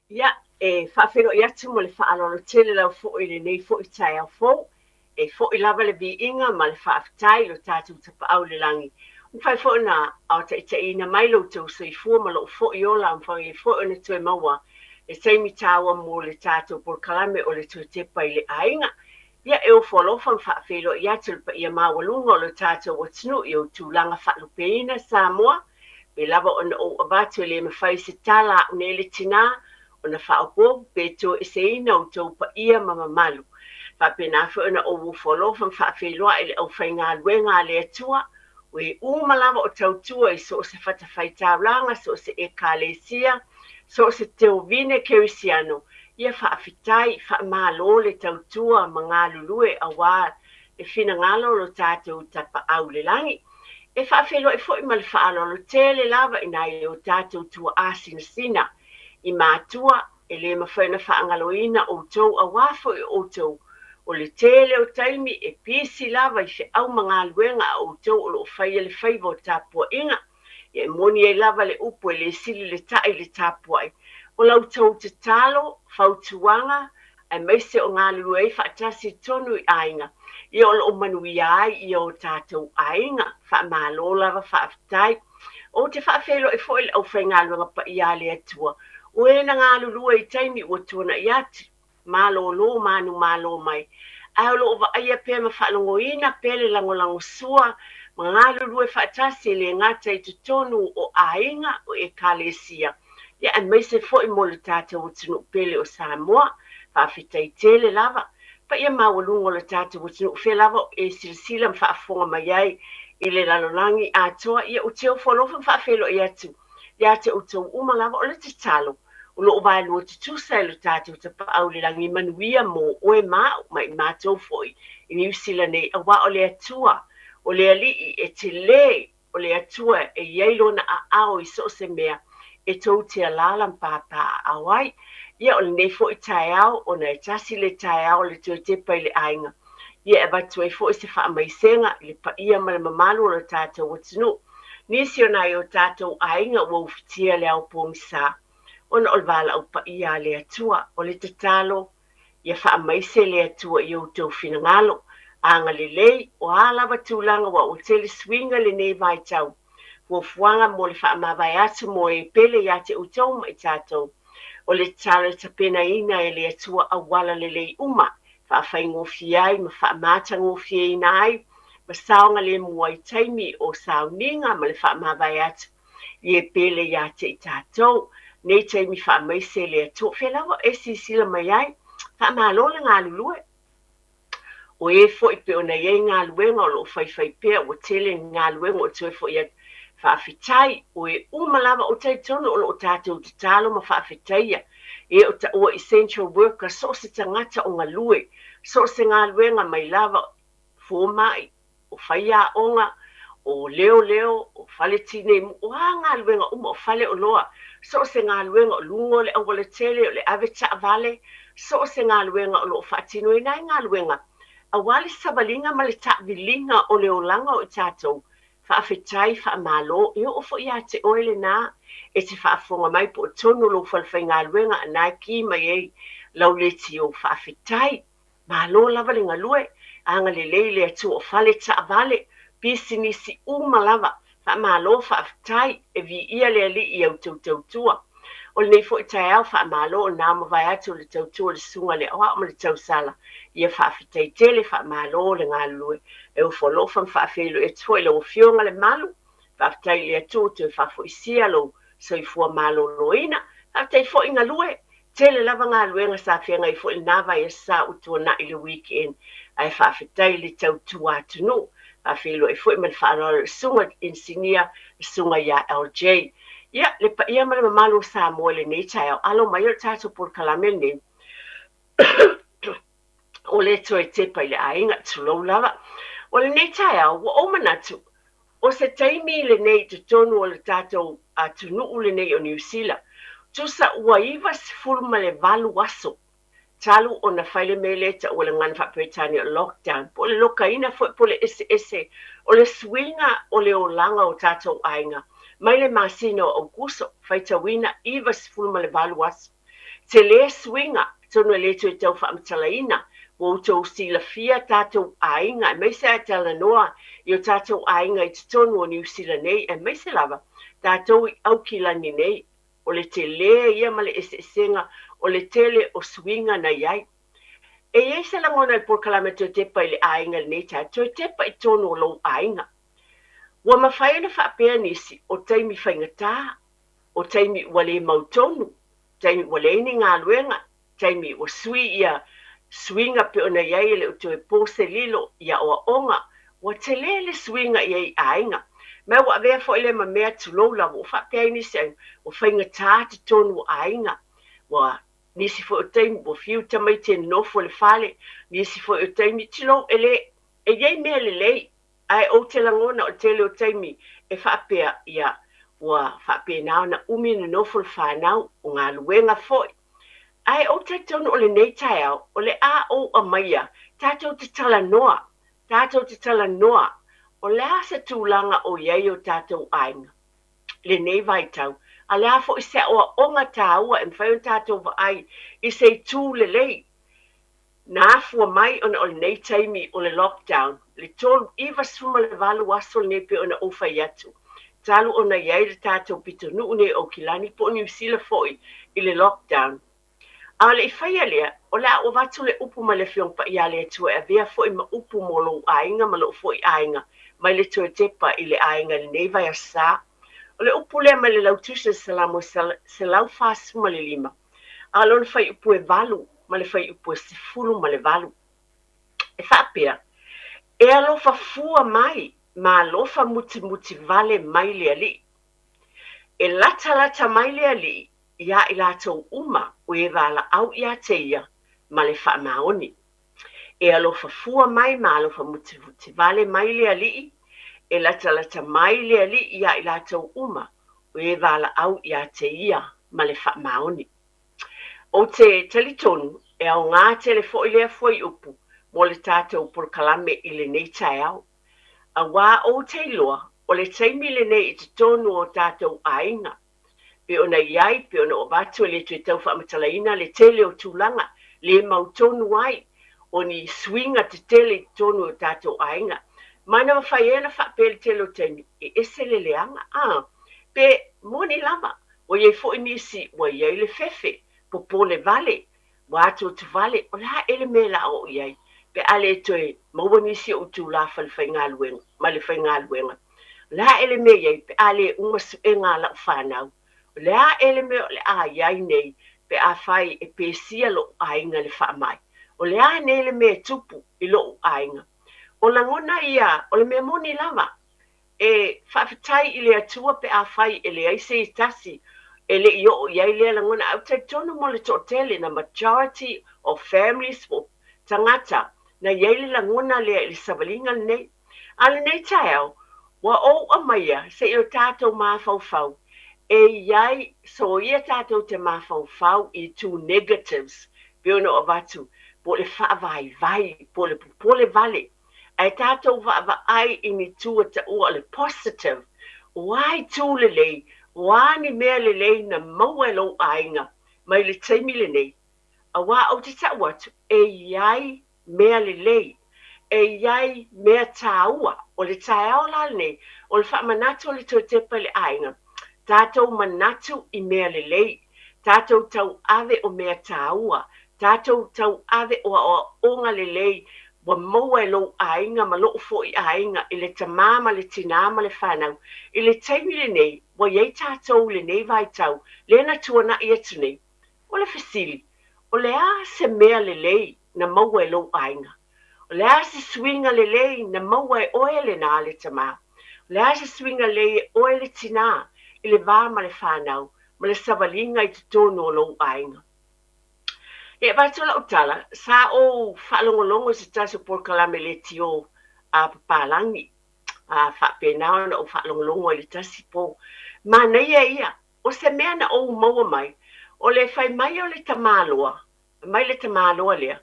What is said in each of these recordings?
Ia, e faafeiloai atu ma le faaaloalo tele lava foi i lenei foi taeao fou. E foi lava le viiga ma le faafetai i lo tatou Tapaau i le Lagi, ua mafai foi ona aotaitaiina mai lo outou soifua ma lou foi ola, ua mafai ai foi ona toe maua le taimi taua mo le tatou polokalame o le Toe Tepa i le Aiga. Ia, e ofo alofa ma faafeiloai atu i le paia maualuga o lo tatou atunuu i ou tulaga faalupeina Samoa, Pei lava ona ou avatu e le mafai se tala a au nei le tinā ona faaopoopo pe toeseina outou paia ma mamalu. Faapena foi ona ou ofo alofa ma faafeiloai i le aufaigaluega a le Atua, o e uma lava o tautua i so o se fatafaitaulaga, so o se Ekalesia, so o se teovine kerisiano, ia faafetai, faamalo le tautua ma galulue auā le finagalo o lo tatou Tapaau i le Lagi. E faafeiloai foi ma le faaaloalo tele lava i nai o tatou tuaa sinasina i matua e le mafai ona faagaloina outou auā foi o outou o le tele o taimi e pisi lava i feau ma galuega a outou o lo o faia le faiva o tapuaiga. Ia e moni ai lava le upu e le sili le ta'i i le tapuai. O la outou tatalo, fautuaga, aemaise o galulue ai faatasi tonu i aiga, ia o lo o manuia ai ia o tatou aiga. Faamalo lava faafetai. Ou te faafeiloai foi i le aufaigaluega paia a le Atua, o e na galulue i taimi ua tuanai atu, malolo manumalo mai, ae o lo o vaaia pea ma faalogoina pea le lagolagosua ma galulue faatasi e le gata i totonu o aiga, o Ekalesia, ia aemaise foi mo le tatou atunuu pele o Samoa. Faafetai tele lava. Paia maualuga o le tatou atunuu, fea lava o e silasila ma faafofoga mai ai i le lalolagi atoa, ia ou te ofo alofa ma faafeiloai atu ia te outou uma lava. O le tatalo, o lo o vaelua tutusa e lo tatou Tapaau i le Lagi manuia mo oe ma au ma i matou foi i Niu Sila nei, auā o le Atua, o le Alii e tele o le Atua e i ai Lona aao i so o se mea e tou te alaala ma papaaao ai. Ia, o lenei foi taeao, ona e tasi le taeao o le toe tepa i le aiga, ia e avatu ai foi se faamaisega i le paia ma le mamalu o lo tatou atunuu. Nisi o nai o tatou aiga ua ufitia le ao pogisa ona o le valaau paia a le Atua. O le tatalo, Ia faamaise le Atua i outou finagalo. Agalelei, o a lava tulaga ua ua tele suiga i lenei vaitau, fuafuaga mo le faamavae atu mo e pele ia te outou ma i tatou. O le tatalo e tapenaina e le Atua auala lelei uma, faafaigofie ai ma faamatagofieina ai ma saogalemu ai taimi o sauniga ma le faamavae atu i e pele ia te i tatou. Nei taimi faamaise le Atua. Fea lava e silasila mai ai. Faamalo le galulue. O e foi pei ona i ai galuega o lo o faifai pea, ua tele ni galuega o toe foi atu. Faafetai, o e uma lava o talitonu o lo o tatou tatalo ma faafetaia e o taua essential worker, so o se tagata o galue, so o se galuega mai lava fomai, o faiaoga, o leoleo, o fale tinei mu, o a galuega uma, o fale oloa, so o se galuega o luga o le aualatele, o le ave taavale, so o se galuega o lo o faatinoina ai galuega aua le savaliga ma le taaviliga o le olaga o i tatou. Faafetai, faamalo, e oo foi ia te oe lena e te faafofoga mai po o tonu lou falefaigaluega a na e ki mai ai lau leitio. Faafetai. Malo lava le galue, agalelei le Atua o fale taavale, pisinisi uma lava, faamalo faafetai, e viia le Alii i a outou tautua. O lenei foi taeao faamalo o na mavae atu o le tautua le susuga le aoao ma le tausala, ia faafetai tele faamalo le galulue. E ofo alofa ma faafeiloai atu foi i lau Afioga le Malu, faafetai i le Atua ua toe faafoisia lou soifua maloloina, faafetai foi galue, Tele lava galuega sa feagai foi lena vaiaso sa ou tuanai i le weekend ae faafetai i le tautua atunuu. Faafeiloai foi ma le faaaloalo i le susuga i le Inisinia le susuga ia LJ. Ia, le paia ma le mamalu o Samoa i lenei taeao, alo mai o le tatou polokalame lenei o le toe tepa i le aiga, tulou lava. O lenei taeao, ua ou manatu, O se taimi lenei i totonu o le tatou atunuu lenei o Niu Sila, tusa ua 98 aso talu ona fai le mea lea e taua i le gagana faa-Peretania o lockdown, po o le lokaina foi po o le eseese o le suiga o le olaga o tatou aiga mai le masina o Aokuso, faitauina 98 aso. Tele suiga, atonu e le toe tau faamatalaina, ua outou silafia tatou aiga, aemaise a e talanoa i o tatou aiga i totonu o Niu Sila nei, aemaise lava tatou i Aukilani nei, o le tele ia ma le eseesega o le tele o suiga na i ai. E i ai se lagona i le polokalame Toe Tepa i le Aiga i lenei taeao, toe tepa i totonu o lou aiga. Ua mafai ona faapea nisi, o taimi faigata, o taimi ua le mautonu, taimi ua leai ni galuega, taimi ua sui ia suiga pei ona i ai e le o toe po se lilo i aoaoga, ua tele le suiga i ai i aiga. Ma ua avea foi lea ma mea tulou lava, ua faapea ai nisi aiga, ua faigata totonu o aiga, ua nisi foi o taimi ua fiu tamaiti e nonofo i le fale, nisi foi o taimi, tulou, e le, e i ai mea lelei, Ae ou te lagona o le tele o taimi e faapea, ia, ua faapena ona umi ona nofo le fanau, o galuega foi. Ae ou te talitonu o lenei taeao, o le a ou aumaia, tatou te talanoa, tatou te talanoa, o le a se tulaga o i ai o tatou aiga i lenei vaitau, a o le a foi se aoaoga taua e mafai ona tatou vaai i se itu lelei Na afua mai ona o lenei taimi o le lockdown, le 3 98 aso lenei pei ona ou fai atu, talu ona i ai le tatou pitonuu nei o Aukilani po o Niu Sila foi i le lockdown. A o le i faia lea, o le a ou avatu le upu mai le Afioga Paia a le Atua e avea foi ma upu mo lou aiga ma lou foi aiga mai le toe tepa i le aiga i lenei vaiaso sa. O le upu lea mai le Lautusi o le Salamo 145, a o lona fuaiupu e 8 ma le fuaiupu e 18. E faapea, E alofa fua mai ma alofa mutimuti vale mai le Alii. E latalata mai le Alii iā i latou uma o e valaau iā te ia ma le faamaoni. E alofa fua mai ma alofa mutimuti vale mai le Alii, e latalata mai le Alii iā i latou uma o e valaau iā te ia ma le faamaoni. Ou te talitonu e aoga tele foi lea fuaiupu mo le tatou polokalame i lenei taeao. Auā ou te iloa o le taimi lenei i totonu o tatou aiga, pei ona i ai, pei ona ou avatu e le toe tau faamatalaina le tele o tulaga le mautonu ai o ni suiga tetele i totonu o tatou aiga. Ma na mafai ai ona faapea i le tele o taimi, e ese le leaga, a, pe moni lava, Ua i ai foi nisi ua i ai le fefe, popole vale, ua atuatu vale, o le a ea le mea o le a oo i ai pe a le toe maua nisi o itulā falefaigaluega, ma le faigaluega? O le a ea le mea e i ai pe a le uma suega a lau fanau? O le a ea le mea o le a i ai nei pe afai e pesia loʻu aiga i le faamai? O le a nei le mea e tupu i loʻu aiga? O lagona ia, o le mea moni lava, E faafetai i le Atua pe afai e leai se tasi e le i oo i ai lea lagona, ae ou te talitonu mo le toatele, na majority of families po o tagata na i ai le lagona lea i le savaliga lenei. A o lenei taeao, ua ou aumaia se i o tatou mafaufau e i ai soia tatou te mafaufau i itu negatives pei ona ou avatu, po o le faavaivai, po o le popole vale. Ae tatou vaavaai i ni itu e taua o le positive, o a itu lelei, o a ni mea lelei na maua e lou aiga mai le taimi lenei, auā ou te tau atu, e i ai mea lelei, e i ai mea tāua. O le taeao la lenei, o le faamanatu o le toe tepa i le aiga, tatou manatu i mea lelei, tatou tauave o mea tāua, tatou tauave o aoaoga lelei ua maua e lou aiga ma lou foi aiga i le tamā ma le tinā ma le fanau. I le taimi lenei, ua i ai tatou i lenei vaitau lea na tuanai atu nei. O le fesili, o le a se mea lelei na maua e lou aiga? O le a se suiga lelei na maua e oe lenā le tamā? O le a se suiga lelei e oe le tinā i le va ma le fanau ma le savaliga i totonu o lou aiga? E avatu lau tala, sa ou faalogologo i se tasi o polokalame leitio a papalagi, a faapena ona ou faalogologo ai i le tasi po. Manaia ia, o se mea na ou maua mai, o le fai mai o le tamāloa, fai mai le tamāloa lea,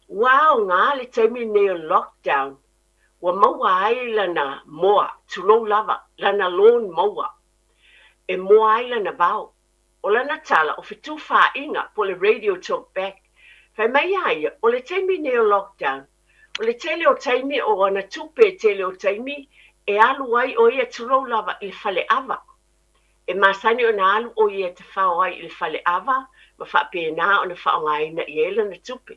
ua aoga le taimi lenei o le lockdown, ua maua ai lana moa, tulou lava, lana lawn mower, e moa ai lana vao. O lana tala, o fetufaaiga, po o le radio talk back. Fai mai a ia, o le taimi nei o lockdown, o le tele o taimi o ana tupe e tele o taimi e alu ai o ia tulou lava i le faleava. E masani ona alu ʻo ia e tafao ai i le fale ava ma faapena ona faaaogaina i ai lana tupe.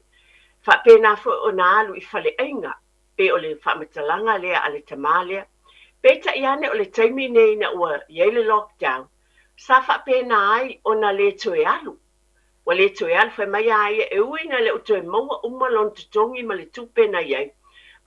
Faapena foi ona alu i faleaiga, pei o le faamatalaga lea a le tamā lea. Peitai ane o le taimi nei ina ua i ai le lockdown, sa faapena ai ona le toe alu. Ua le toe alu, fai mai a ia e ui ina le o toe maua uma lona totogi ma le tupe na i ai,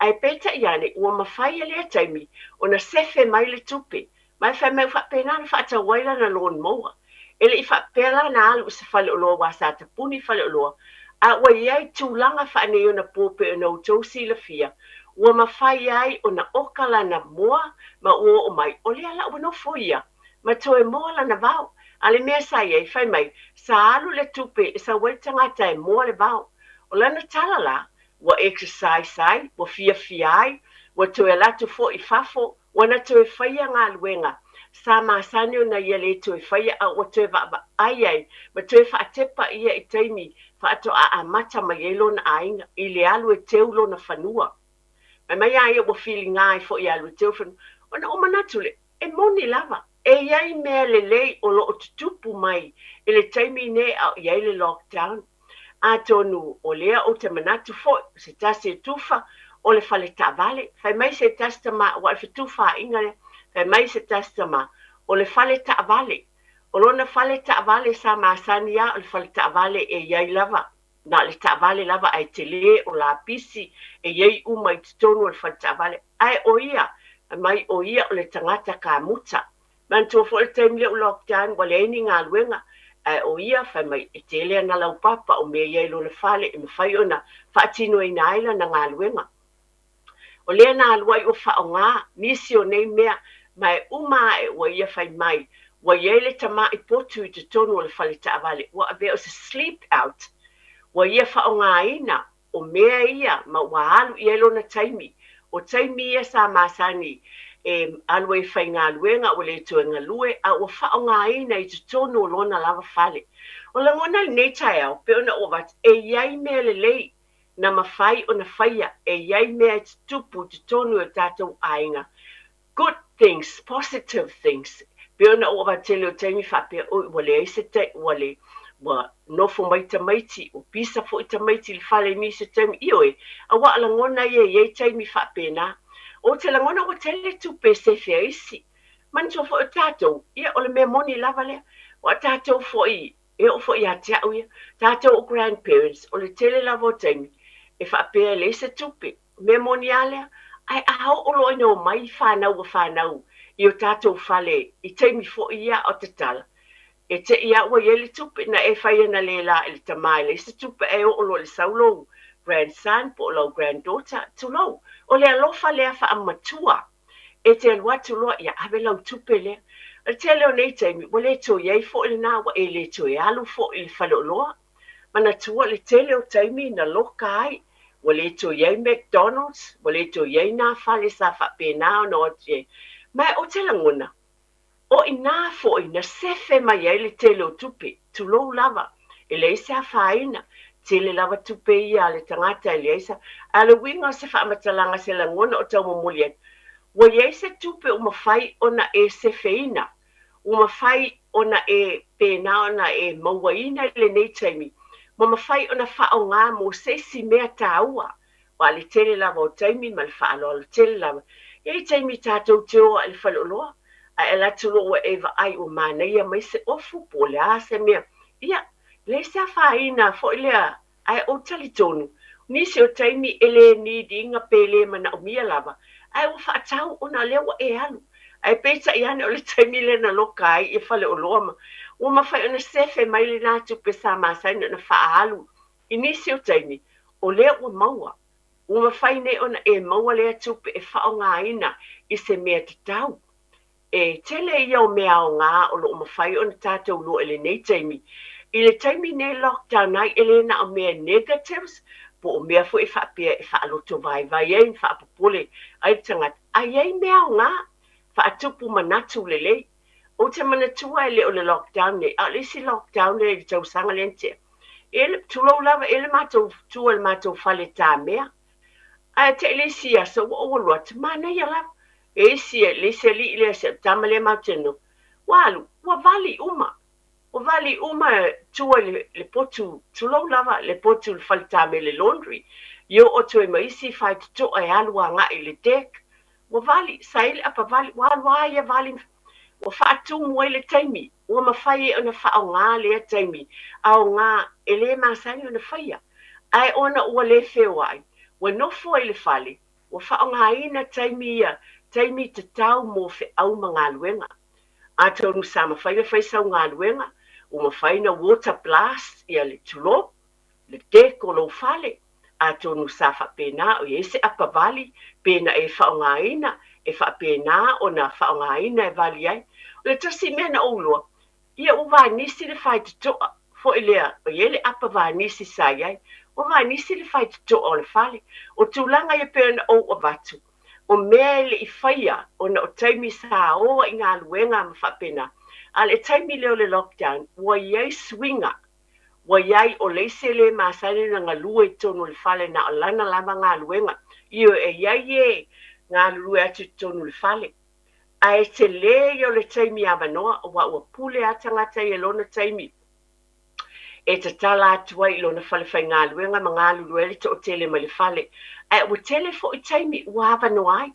ae peitai ane ua mafai e lea taimi ona sefe mai le tupe, ma e fai mai ua faapena ona faatau ai lana lawn mower. E le i faapea la na alu i se faleoloa aua sa tapuni faleoloa, a ua i ai tulaga faaneionapo pei ona outou silafia, ua mafai ai ona oka lana moa ma ua oo mai, o lea la ua nofo ia ma toe moa lana vao. A le mea sa i ai, fai mai, sa alu le tupe e sau ai le tagata e moa le vao. O lana tala la, ua exercise ai, ua fiafia ai, ua toe alu atu foi i fafo, ua na toe faia galuega sa masani ona ia le toe faia a ua toe vaavaai ai ma toe faatepa ia i taimi faatoa amata mai ai lona aiga i le alu e teu lona fanua. Fai mai a ia ua filiga ai foi e alu e teu fanua. Ona ou manatu lea, E moni lava, e i ai mea lelei o lo o tutupu mai i le taimi nei a o i ai le lockdown. Atonu o lea ou te manatu foi, o se tasi e tufa, o le fale taavale. Fai mai se tasi tama, aua o le fetufaaiga lea, fai mai se tasi tama, o le fale taavale. O lona fale taavale sa masani lava o le fale taavale e i ai lava na o le taavale lava ae tele o lapisi e i ai uma i totonu o le fale taavale. Ae o ia, fai mai o ia o le tagata kamuta. Manatua foi le taimi lea ua lockdown ua leai ni galuega, ae o ia, fai mai, e tele ana laupapa o mea i ai lona fale e mafai ona faatinoina ai lana galuega. O lea na alu ai ua faaaoga nisi o nei mea, ma e uma ae ua ia fai mai, ua i ai le tama'i potu i totonu o le fale taavale, ua avea o se sleep out, ua ia faaaogaina o mea ia ma ua alu i ai lona taimi. O taimi ia sa masani e alu ai e faigaluega ua le toe galue a ua faaaogaina i totonu o lona lava fale. O lagona lenei taeao, pei ona ou avatu, e i ai mea lelei na mafai ona faia, e i ai mea e tutupu i totonu i o tatou aiga, good things, positive things, pei ona ou avatu tele o taimi faapea, oi ua leai se tai, ua le, ua nofo mai tamaiti, ua pisa foi tamaiti i le fale i nisi o taimi, ioe, aua o lagona ia e i ai taimi faapena. Ou te lagona ua tele tupe e sefe ai isi. Manatua foi o tatou, ia o le mea moni lava lea, aua o tatou foi E oo foi ia te au ia, tatou o grandparents, o le tele lava o taimi e faapea e leai se tupe. O mea moni lava lea. Ae a oo loa ina omai fanau ua fanau i o tatou fale i taimi foi ia a o tatala, e te i lava ua i ai le tupe. Na e fai analeila i le tama e leai se tupe ae oo loa i le sau lou grandson po o lau granddaughter, tulou. O le alofa lea faamatua. E te alu atu loa, ia ave lau tupe lea. O le tele o nei taimi, ua le toe i ai foi lena, ua e le toe alu foi i le faleoloa. Manatua le tele o taimi na loka ai, ua le toe i ai McDonald's, ua le toe i ai nā fale sa faapena ona o atu i ai. Ma ou te lagona, O i nā foi na sefe mai ai le tele o tupe, tulou lava, e leai se afaina, tele lava tupe ia a le tagata e leai sa, a o le uiga o se faamatalaga se lagona o taumomoli atu, ua i ai se tupe ua mafai ona e sefeina, ua mafai ona e pēnā ona e mauaina i lenei taimi, ua mafai ona faaaoga mo se isi mea taua. Aua le tele lava o taimi ma le faaaloalo tele lava. E i ai taimi tatou te o ai i le faleoloa, ae alu atu loa ua e vaai ua manaia mai se ofu po o le a se mea. Ia, leai se afaina foi lea, ae ou talitonu, nisi o taimi e le need ina pe le manaomia lava, ae ua faatau ona o lea ua e alu. Ae peitai ane o le taimi lea na loka ai ia faleoloa ma ua mafai ona sefe mai lena tupe sa masani ona faaalu I nisi o taimi, o lea ua maua, ua mafai nei ona e maua lea tupe e faaaogaina i se mea tatau. E tele ia o mea aoga o lo o mafai ona tatou lua i lenei taimi. I le taimi nei lockdown ai, e le na o mea negatives, po o mea foi e faapea e faaloto vaivai ai ma faapopole ai le tagata, ae i ai mea aoga, faatupu manatu lelei. Ou te manatua e le o le lockdown nei, a o le isi lockdown lea i le tausaga lea na tea, e le, tulou lava, e le matou tua i le matou fale tamea. Ae te i le isi aso ua ou alu atu, manaia lava. E isi, le isi alii lea, si au tama lea matou te nofo, ua alu, ua vali uma. Ua vali uma tua i le potu, tulou lava, le potu i le fale tamea, le laundry. I oo atu ai ma isi faitotoa e alu agai i le deck. Ua vali, sa i ai le apavali, ua alu lava ia vali, ua faatumu ai le taimi, ua mafai ai ona faaaoga lea taimi aoga e le masani ona faia. Ae ona ua le feoai, ua nofo ai i le fale, ua faaaogaina taimi ia, taimi tatau mo feau ma galuega. Atonu sa mafai ona fai sau galuega, ua mafai ona water blast ia le, tulou, le deck o lou fale, atonu sa faapena o i ai se apavali pe na e faaaogaina e faapena ona faaaogaina e vali ai. O le tasi mea na ou iloa, ia ua vanisi le faitotoa foi lea, o i ai le apa vanisi sa i ai, ua vanisi le faitotoa o le fale. O tulaga ia pei ona ou avatu, o mea e le i faia ona o taimi sa o ai i galuega ma faapena. A o le taimi lea o le lockdown, ua i ai suiga Ua i ai, o le isi e le masani ona galue i totonu o le fale na o lana lava galuega. Ioe, e i ai e galulue atu i totonu o le fale, ae tele ia o le taimi avanoa, aua ua pule lava tagata ia i lona taimi e tatala atu ai i lona fale faigaluega ma galulue ai le toatele mai le fale. Ae ua tele foi taimi ua avanoa ai.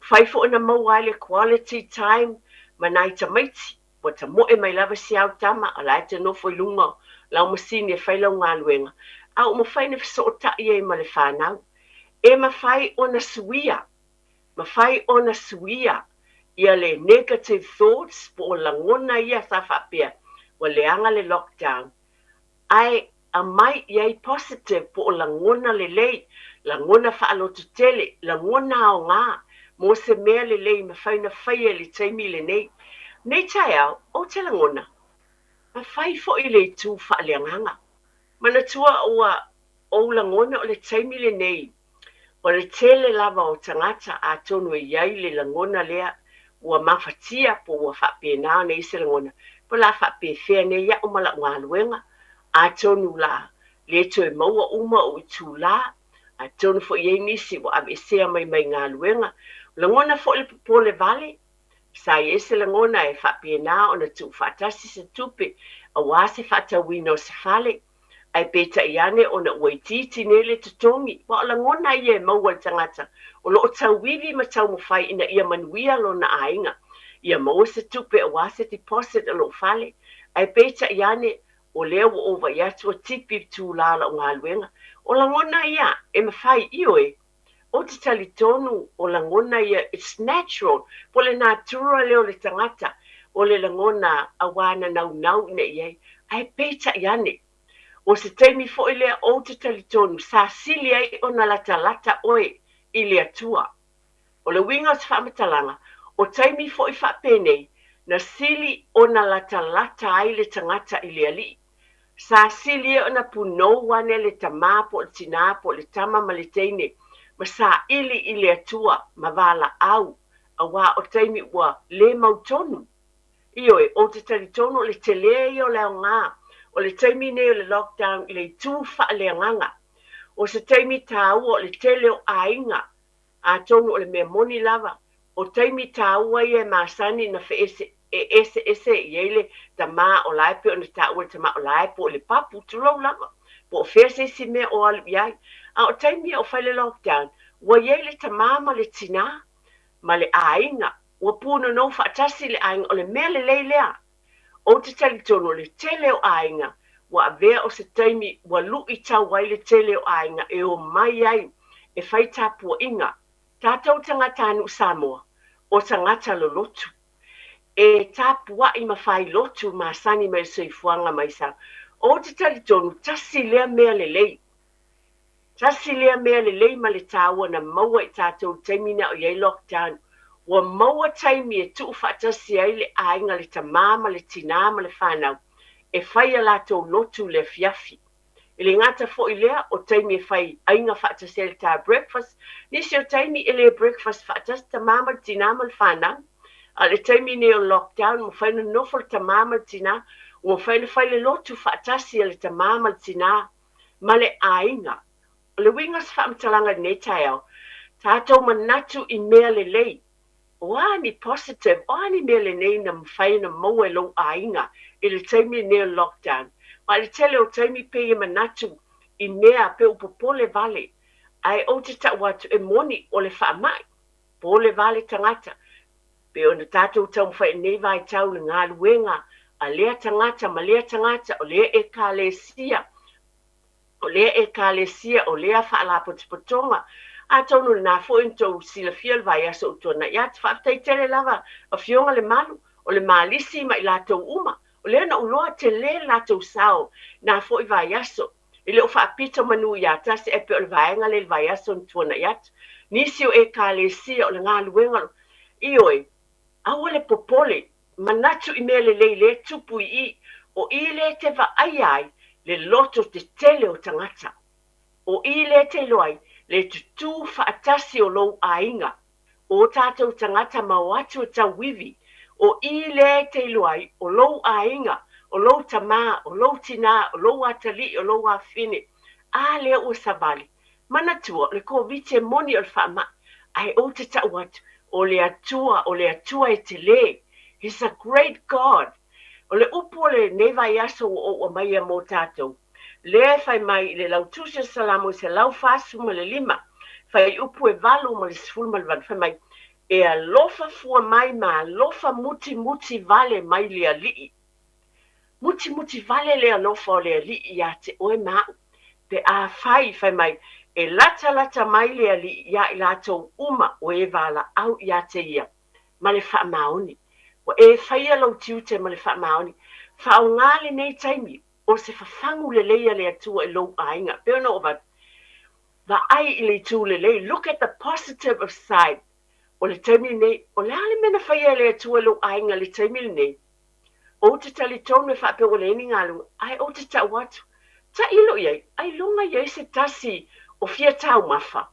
Mafai foi ona maua ai le quality time ma nai tamaiti. Ua tamoe mai lava si au tama, o la e te nofo i luga o lau masini e fai lau galuega, a ua mafai ona fesootai ai ma le fanau. E mafai ona suia, mafai ona suia ia le negative thoughts po o lagona ia sa faapea ua leaga le lockdown, ae aumai i ai positive po o lagona lelei, lagona faalototele, lagona aoga mo se mea lelei mafai ona faia i le taimi lenei. Nei taeao, ou te lagona, mafai foi le itu faaleagaga. Manatua ua ou lagona o le taimi lenei O le tele lava o tagata atonu e i ai le lagona lea ua mafatia po ua faapena ona i ai se lagona, po o le a faapefea nei au ma lau galuega, atonu o le a le toe maua uma ou itulā, atonu foi e i ai nisi ua aveesea mai mai galuega. Lagona foi le popole vale, sa i ai se lagona e faapena ona tuufaatasi se tupe aua se faatauina o se fale, Ae peitai ane ona ua itiiti nei le totogi, aua o lagona ia e maua e le tagata o lo o tauivi ma taumafai ina ia manuia lona aiga, ia maua se tupe aua se deposit o lou fale. Ae peitai ane, o lea ua ou vaai atu ua tipi itulā o lau galuega. O lagona ia e mafai, ioe, Ou te talitonu o lagona ia, it's natural, po o le natura lea o le tagata, o le lagona auā na naunau ina i ai, ae peitai ane, o se taimi foi lea ou te talitonu sa sili ai ona latalata oe i le Atua. O le uiga o se faamatalaga, o taimi foi faapenei na sili ona latalata ai le tagata i le Alii. Sa sili ai ona punou ane le tama po o le tinā po o le tama ma le teine ma saili i le Atua ma valaau, auā o taimi ua le mautonu. Ioe, ou te talitonu o le telē ia o le aoga o le taimi nei o le lockdown i le itu faaleagaga. O se taimi tāua o le tele o aiga, atonu o le mea moni lava, O taimi tāua ia e masani na feese, e eseese i ai le tama o la e pei ona taua le tama o la e po o le papu, tulou lava, po o fea se isi mea o alu i ai. A o taimi ia o fai le lockdown, ua i ai le tama ma le tinā ma le aiga, ua punonou faatasi le aiga, o le mea lelei lea. Ou te talitonu o le tele o aiga ua avea o se taimi ua luitau ai le tele o aiga e omai ai e fai tapuaiga Tatou tagatanuu Samoa, o tagata lolotu. E tapuai ma failotu masani mai le soifuaga mai sa. Ou te talitonu tasi lea mea lelei. Tasi lea mea lelei ma le taua na maua i tatou i le taimi na o i ai lockdown. Ua maua taimi e tuu faatasi ai le aiga le tama ma le tinā ma le fanau e fai a latou lotu i le afiafi. E le gata foi i lea, o taimi e fai aiga faatasi ai le ta breakfast, nisi o taimi e le breakfast faatasi tama ma le tinā ma le fanau. A o le taimi lenei o le lockdown, ua mafai ona nofo le tama ma le tinā, ua mafai ona fai le lotu faatasi a le tama ma le tinā ma le aiga. O le uiga o se faamatalaga i lenei taeao, tatou manatu i mea lelei. O a ni positive, o a ni mea lelei na mafai ona maua e lou aiga i le taimi lenei o le lockdown? Aua i le tele o taimi pei e manatu i mea pei ua popole vale, ae ou te tau atu e moni o le faamai, pole vale tagata. Pei ona tatou taumafai i lenei vaitau i le galuega a lea tagata ma lea tagata, o lea Ekalesia, o lea Ekalesia, o lea Faalapotopotoga. Atonu o lena foi na tou silafia le vaiaso ua tuanai atu. Faafetai tele lava Afioga Lemalu, o le Malisi ma i latou uma. O lea na ou iloa tele le latou sao na foi vaiaso. E le o faapito manu ia tasi ae pei o le vaega lea i le vaiaso na tuanai atu. Nisi o Ekalesia o le galuega o. Ioe, aua le popole, manatu i mea lelei lea e tupu i i, o i lea e te vaaia ai le loto tetele o tagata. O i lea e te iloa ai le tutū faatasi o lou aiga, o tatou tagata ma o atu e tauivi. O i lea e te iloa ai o lou aiga, o lou tama, o lou tinā, o lou atalii, o lou afafine, a lea ua savali. Manatua, o le Koviti e moni o le faamai, ae ou te tau atu, o le Atua, o le Atua e tele. He's a great God. O le upu o lenei vaiaso ua ou aumaia mo tatou, lea e fai mai i le Lautusi o Salamo 145, fuaiupu e 8 ma le 18, fai mai, E alofa fua mai ma alofa mutimuti vale mai le Alii. Mutimuti vale le alofa o le Alii ia te oe ma au, pe afai, fai mai, e latalata mai le Alii iā i latou uma o e valaau ia te ia, ma le faamaoni. Ua e faia lou tiute ma le faamaoni. Faaaoga lenei taimi o se fafagu lelei a le Atua i lou aiga. E pei ona ou avatu, vaai i le itu lelei, look at the positive of side o le taimi lenei. O le a le mea na faia e le Atua i lou aiga i le taimi lenei? Ou te talitonu e faapea ua leai ni galuega, ae ou te tau atu, tailo i ai, ailoga i ai se tasi o fia taumafa.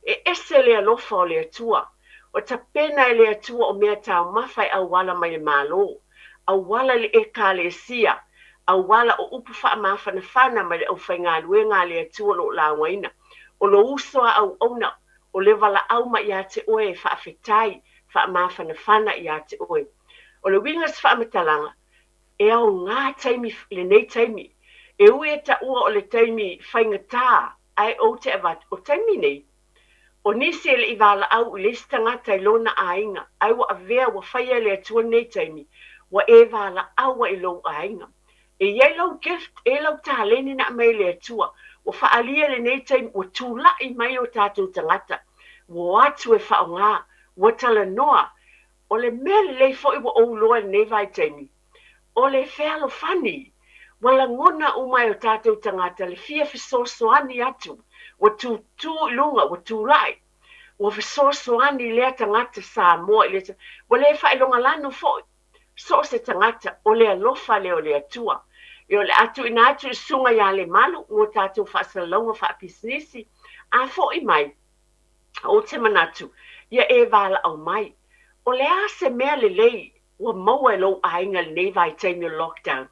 E ese le alofa o le Atua. Ua tapena e le Atua o mea taumafa e auala mai le Malo, auala i le Ekalesia, auala o upu faamafanafana mai le aufaigaluega a le Atua o lo o laugaina, o lou uso a auauna, o le valaau mai ia te oe e faafetai faamafanafana ia te oe. O le uiga o se faamatalaga, e aoga taimi lenei taimi. E ui e taua o le taimi faigata ae ou te avatu, o taimi nei, o nisi e le i valaau i le isi tagata i lona aiga, ae ua avea ua faia e le Atua lenei taimi, ua e valaau ai i lou aiga. E i ai lou gift, e i ai lau taleni na aumai e le Atua, ua faaalia i lenei taimi, ua tulai mai o tatou tagata, ua o atu e faaaoga, ua talanoa. O le mea lelei foi ua ou iloa i lenei vaitaimi, o le fealofani. Ua lagona uma e o tatou tagata le fia fesoasoani atu, ua tutū i luga, ua tulai, ua fesoasoani lea tagata Samoa i lea, ua le faailogalanu foi so o se tagata, o le alofa lea o le Atua. E o le a tuuina atu i le Susuga ia Lemalu mo tatou faasalalauga faapisinisi. A foi mai, ou te manatu, ia e valaau mai. O le a se mea lelei ua maua e lou aiga i lenei vaitaimi o le lockdown?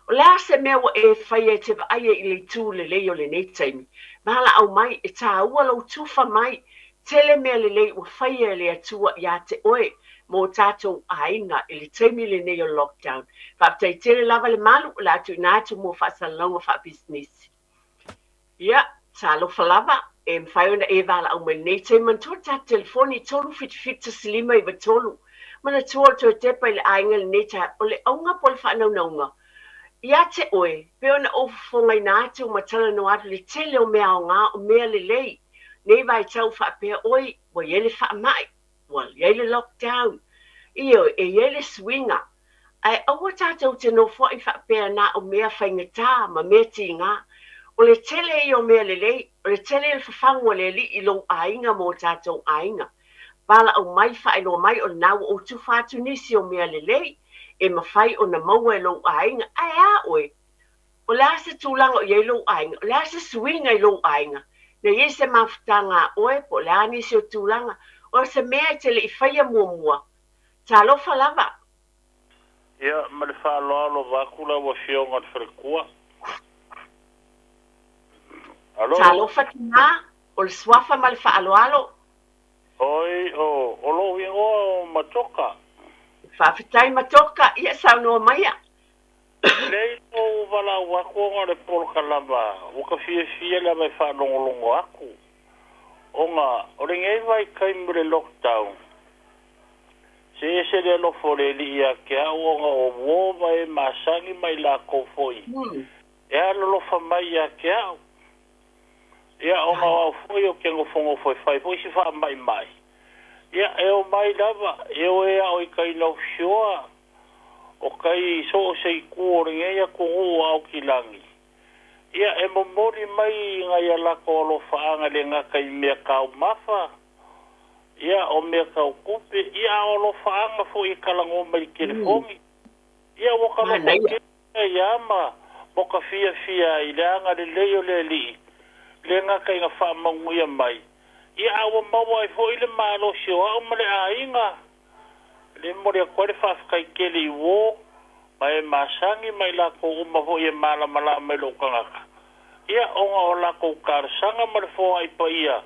O le a se mea ua e faia e te vaai ai i le itu lelei o lenei taimi? Valaau mai, e tāua lou tufa mai. Tele mea lelei ua faia e le Atua ia te oe mo tatou aiga i le taimi lenei o le lockdown. Faafetai tele lava Lemalu, o le a tuuina atu mo faasalalauga faapisinisi. Ia, talofa lava, e mafai ona e valaau mai lenei taimi. Manatua le tatou telefoni, 377 1593. Manatua o le toe tepa i le aiga i lenei taeao, o le auga po o le faanaunauga ia te oe, pei ona ou fofogaina atu ma talanoa atu le tele o mea aoga, o mea lelei, nei vaitau faapea, oi, ua i ai le faamai, ua i ai le lockdown, ioe, e i ai le suiga. Ae aua tatou te nofoai faapea na o mea faigata ma mea tiga. O le tele ia o mea lelei, o le tele ia o le fafagu a le Alii i lou aiga ma o tatou aiga. Valaau mai, faailoa mai o lena ua ou tufa atu nisi o mea lelei e mafai ona maua e lou aiga. Ae a oe? O le a se tulaga o i ai lou aiga? O le a se suiga i lou aiga? Na i ai se mafutaga a oe po o le a nisi o tulaga? O se mea e te le i faia muamua? Talofa lava. Ia, ma le faaaloalo vaeatu lau Afioga i le Faletua. Alo. Talofa tina, o le suafa ma le faaaloalo. Oi, o, o lou igoa o Matoka. Faafetai Matoka, ia saunoa maia. Lelei lou valaau atu ona o le polokalama ua ka fiafia lava e faalogologo atu ona o lenei vaitaimi o le lockdown se ese le alofa o le Alii ia te au ona o uo ma e masani ma i latou foi e alolofa mai ia te au. Ia ona o au foi ou te nofonofo e fai foi si faamaimai. Ia e omai lava e o e ao i tai North Shore o tai i so o se itu o lenei atunuu o Aukilani. Ia e momoli mai nai a latou alofaaga e le gata i mea taumafa, ia o mea tau tupe, ia a o alofaaga foi e talanoa mai i telefoni. Ia ua ta nofo tele ia ma mo ka fiafia ai i le agalelei o le Alii, le gata ina faamanuia mai, ia a ua maua ai foi le malosi o au ma le aiga. Le momoli atu ai le faafetai tele i uo ma e masani ma i latou uma foi e malamalama i lou tagata, ia ona o latou talosaga ma le foai paia